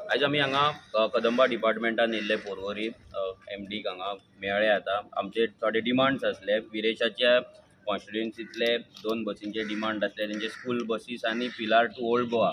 आयज आमी हांगा कदंबा डिपार्टमेंटान येयल्ले पोरवरी एम डीक हांगा मेळ्ळे. आतां आमचे थोडे डिमांड्स आसले. विरेशाच्या कॉन्स्टिट्युएन्सींतले दोन बसींचे डिमांड आसले, तेंचे स्कूल बसीस आनी पिलार टू ओल्ड गोवा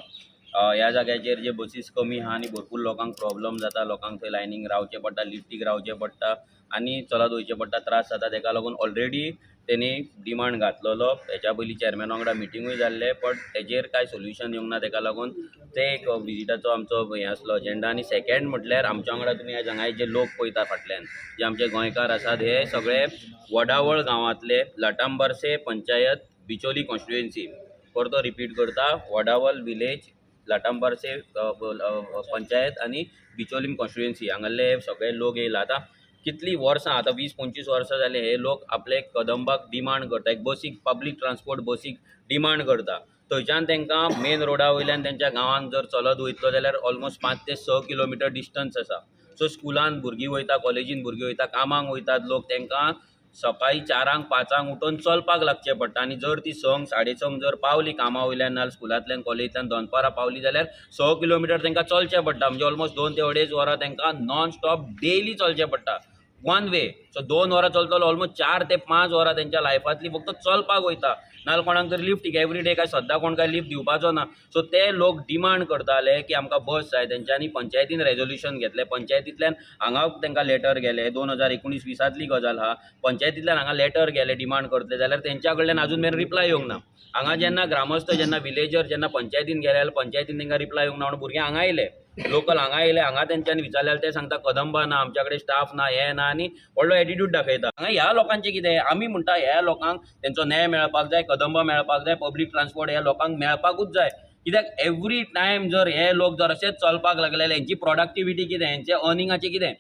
ह्या जाग्याचेर जे बसीस कमी आहा आनी भरपूर लोकांक प्रॉब्लम जाता. लोकांक थंय लायनीक रावचें पडटा, लिफ्टीक रावचें पडटा आनी चलत वयचें पडटा, त्रास जाता. तेका लागून ऑलरेडी तेणी डिमांड घातलेलो. हेच्या पयलीं चॅरमॅना वांगडा मिटिंगूय जाल्ले, बट तेजेर कांय सोल्युशन येवंक ना. तेका लागून ते एक विजिटाचो आमचो हें आसलो एजेंडा. आनी सेकंड म्हटल्यार आमच्या वांगडा तुमी आयज हांगा जे लोक पळयता फाटल्यान, जे आमचे गोंयकार आसात, हे सगळे वडावळ गांवांतले, लाटांबार्से पंचायत, बिचोली कॉन्स्टिट्युएन्सी. परतो रिपीट करता, वडावल विलेज, लाटांबार्से पंचायत आनी बिचोलीम कॉन्स्टिट्युएन्सी हांगासरले सगळे लोक येयला. आतां कितलीं वर्सां, आतां 20-25 वर्सां जालीं, हे लोक आपले कदंबाक डिमांड करता, एक बसीक, पब्लीक ट्रान्सपोर्ट बसीक डिमांड करता. थंयच्यान तांकां मेन रोडा वयल्यान तेंच्या गांवांत जर चलत वयतलो जाल्यार ऑलमोस्ट 5 ते 6 किलोमिटर डिस्टन्स आसा. सो स्कुलान भुरगीं वयता, कॉलेजीन भुरगीं वयता, कामाक वयतात लोक, तांकां सकाळीं 4ांक 5ांक उठून चलपाक लागचें पडटा. आनी जर ती 6ंक 6:30 जर पावली कामा वयल्यान नाल्यार स्कुलांतल्यान कॉलेजींतल्यान दनपारां पावली जाल्यार 6 किलोमिटर तांकां चलचें पडटा. म्हणजे ऑलमोस्ट 2 ते 2.5 वरां तांकां नॉन स्टॉप डेली चलचें पडटा वन वे. सो 2 वरां चलतलो, ऑलमोस्ट 4 ते 5 वरां तेंच्या लायफांतली फक्त चलपाक वयता. नाजाल्यार कोणाक तरी लिफ्ट एवरी डे काय सद्दां कोण काय लिफ्ट दिवपाचो ना. सो ते लोक डिमांड करताले की आमकां बस जाय. तेंच्यांनी पंचायतीन रेजोल्युशन घेतलें. पंचायतींतल्यान हांगा तांकां लेटर गेले. 2019-20तांतली गजाल आहा. पंचायतींतल्यान हांगा लेटर गेले डिमांड करतले जाल्यार तेंच्या कडल्यान अजून मेरेन रिप्लाय येवंक ना. हांगा जेन्ना ग्रामस्थ, जेन्ना विलेजर जेन्ना पंचायतीन गेले जाल्यार पंचायतीन तांकां रिप्लाय येवंक ना म्हणून भुरगे हांगा येयले, लोकल हांगा येयले. हांगा तेंच्यांनी विचारले जाल्यार ते सांगता कदंबा ना, आमच्या कडेन स्टाफ ना, हें ना आनी व्हडलो एटिट्यूड दाखयता. हांगा ह्या लोकांचें कितें? आमी म्हणटा ह्या लोकांक तेंचो न्याय मेळपाक जाय, कदंबा मेळपाक जाय, पब्लीक ट्रान्सपोर्ट ह्या लोकांक मेळपाकूच जाय. कित्याक एवरी टायम जर हे लोक जर अशेच चलपाक लागले जाल्यार हेंची प्रोडक्टिविटी कितें? हेंचें अर्निंगाचें कितें?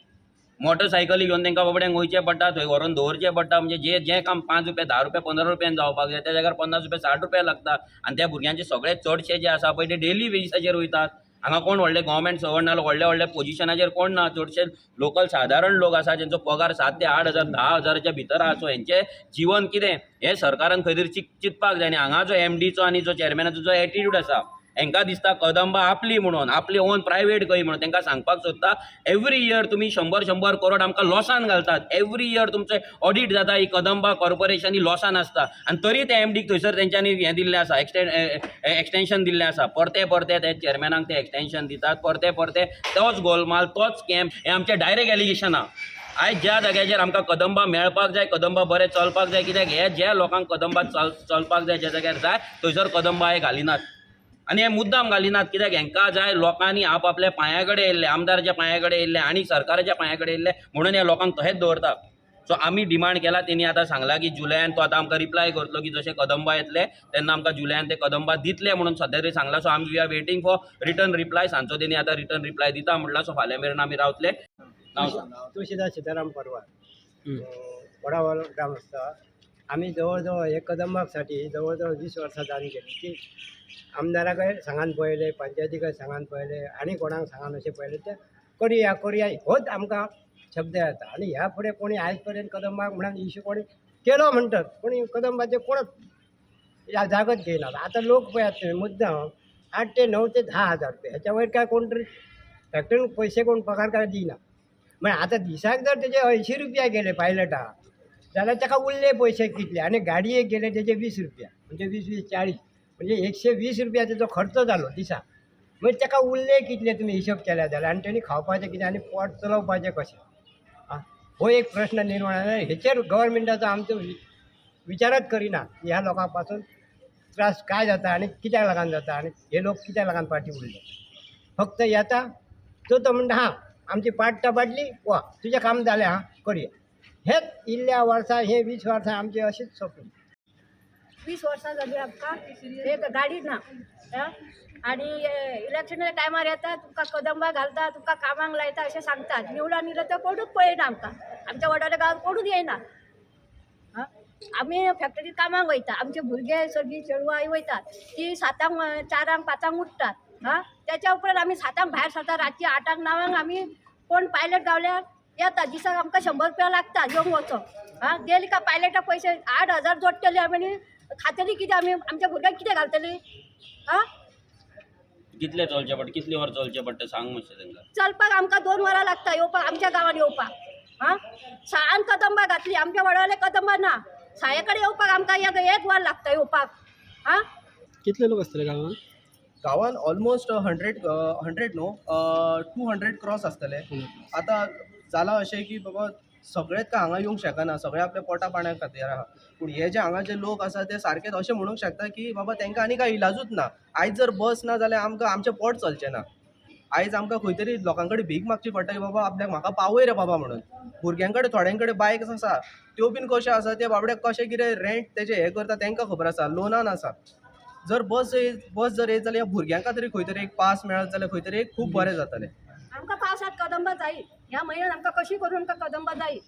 मोटरसायकली घेवन तांकां बाबड्यांक वयचें पडटा, थंय व्हरोन दवरचें पडटा. म्हणजे जे जें काम 5 रुपया, 10 रुपया, 15 रुपयान जावपाक जाय, त्या जाग्यार 50 रुपया, 60 रुपया लागता. आनी त्या भुरग्यांचे सगळे चडशे जे आसा पळय ते डेली बेजिसाचेर वयतात. हांगा कोण व्हडले गव्हर्मेंट सर्वंट ना, व्हडले व्हडले पोजिशनाचेर कोण ना. चडशे लोकल सादारण लोक आसा जेंचो पगार 7 ते 8 हजार, 10 हजाराच्या भितर आसा. सो हेंचें जिवन कितें हें सरकारान खंय तरी चिंतपाक जाय. आनी हांगा जो एमडीचो आनी जो चॅरमॅनाचो जो एटिट्यूड आसा, हेंकां दिसता कदंबा आपली म्हणून, आपली ओन प्रायवेट खंय म्हणून. तांकां सांगपाक सोदता, एवरी इयर तुमी शंबर शंबर करोड आमकां लॉसान घालतात. एवरी इयर तुमचें ऑडिट जाता, ही कदंबा कॉर्पोरेशन ही लॉसान आसता. आनी तरी ते एमडीक थंयसर तेंच्यांनी हें दिल्लें आसा, एक्सटेंशन दिल्लें आसा. परते परते ते चॅरमॅनाक ते एक्सटेंशन दितात, परते परते तोच गोलमाल, तोच स्कॅम. हें आमचें डायरेक्ट एलिगेशन आहा. आयज ज्या जाग्याचेर आमकां कदंबा मेळपाक जाय, कदंबा बरें चलपाक जाय, कित्याक हे ज्या लोकांक कदंबा चलपाक जाय, ज्या जाग्यार जाय थंयसर कदंबा हे घालिनात. आनी हे मुद्दाम घालिनात, कित्याक हेंकां जाय लोकांनी आपआपल्या पांया कडेन येयल्ले, आमदाराच्या पांया कडेन येयल्ले आनी सरकाराच्या पांया कडेन येयल्ले म्हणून ह्या लोकांक तशेंच दवरता. सो आमी डिमांड केला. तेणी आतां सांगलां की जुलयान तो आतां आमकां रिप्लाय करतलो की जशें कदंबा येतले तेन्ना आमकां जुलयान ते कदंबा दितले म्हणून सद्या तरी सांगलां. सो आमी we are waiting for written reply. सांजचो तेणी आतां रिटर्न रिप्लाय दिता म्हणलां. सो फाल्यां मेरेन आमी रावतले. नांव सांग. तुळशीदास सीताराम परवार, वडावल ग्रामस्थ. आमी जवळ जवळ हे कदंबासाठी जवळ जवळ 20 वर्सां जावन गेली की आमदारा कडेन सांगान पळयलें, पंचायती कडेन सांगान पळयलें आनी कोणाक सांगान अशें पळयलें, ते करुया करुया होच आमकां शब्द येता. आनी ह्या फुडें कोणी आयज पर्यंत कदंबाक म्हणून इशू कोणी केलो म्हणटात, कोणी कदंबाचे कोणच जागत घेयनात. आतां लोक पळयात तुमी, मुद्दाम 8 ते 9 ते 10 हजार रुपया ह्याच्या वयर काय कोण तरी फॅक्टरीन पयशे कोण पगार काय दिना. मागीर आतां दिसाक जर तेजे 80 रुपया गेले पायलटाक जाल्यार ताका उरले पयशे कितले? आनी गाडयेक गेले तेजे 20 रुपया, म्हणजे 20 20 40, म्हणजे 120 रुपया तेजो खर्च जालो दिसाक. मागीर ताका उरले कितले तुमी हिशोब केल्या जाल्यार? आनी तेणी खावपाचें कितें आनी पोट चलोवपाचें कशें? आं, हो एक प्रश्न निर्माण जाला. हेचेर गव्हर्मेंटाचो आमचो विचारच करिना की ह्या लोकां पासून त्रास काय जाता आनी कित्याक लागून जाता आनी हे लोक कित्याक लागून फाटीं उरले. फक्त येता तो, तो म्हणटा, हां, आमची पाट बाटली वा तुजें काम जालें, हां करुया. हेच इल्ल्या वर्सां, हे 20 वर्सां आमची अशीच सोंपली. 20 वर्सां जाली आमकां एक गाडी ना. आं? आनी इलेक्शनाच्या टायमार येता, तुमकां कदंबा घालता, तुमकां कामाक लायता अशें सांगतात. निवडून येयले तर कोणूच पळयना आमकां. आमच्या वडावले गांवांत कोणूच येयना. आं, आमी फॅक्टरीत कामाक वयता. आमचे भुरगे सगळीं चेडवां वयतात, ती 7ांक 4ांक 5ांक उठ्ठात. आं, त्याच्या उपरांत आमी 7ांक भायर सरता. रातची 8ांक 9ांक आमी कोण पायलट गावल्यार येता. दिसाक आमकां 100 रुपया लागता येवंक वचोंक. आं, गेली काय पायलटाक पयशे 8,000 जोडटले आमी आनी खातली कितें आमी? आमच्या भुरग्यांक कितें घालतली? आं. कितले चलचें पडटा, कितली वर चलचें पडटा सांग मातशें तांकां. चलपाक आमकां 2 वरां लागता येवपाक, आमच्या गांवान येवपाक. आं, शाळान कदंबा घातली, आमच्या वडावले कदंबा ना. शाळे कडेन येवपाक आमकां एक वर लागता येवपाक. आं, कितले लोक आसतले गांवांत? गांवान ऑलमोस्ट 100 न्हू 200 क्रॉस आसतले. आतां जालां अशें की बाबा सगळेच काय हांगा येवंक शकना, सगळे आपल्या पोटा पाण्या खातीर आहा. पूण हे जे हांगा जे लोक आसा ते सारकेच अशें म्हणूंक शकता की बाबा तांकां आनी कांय इलाजूच ना. आयज जर बस ना जाल्यार आमकां आमचें पोट चलचें ना. आयज आमकां खंय तरी लोकां कडेन भीक मागची पडटा की बाबा आपल्याक म्हाका पावय रे बाबा म्हणून. भुरग्यां कडेन थोड्यां कडेन बायक्स आसा, त्यो बीन कश्यो आसा ते बाबडे कशें कितें रेंट तेजें हें करता तांकां खबर आसा, लोनान आसा. जर बस जर येत जाल्यार ह्या भुरग्यांक तरी खंय तरी एक पास मेळत जाल्यार खंय तरी एक खूब बरें जातलें. आमकां पावसांत कदंबा जायी, ह्या म्हयन्यात आमकां कशी करून आमकां कदंबा जायी.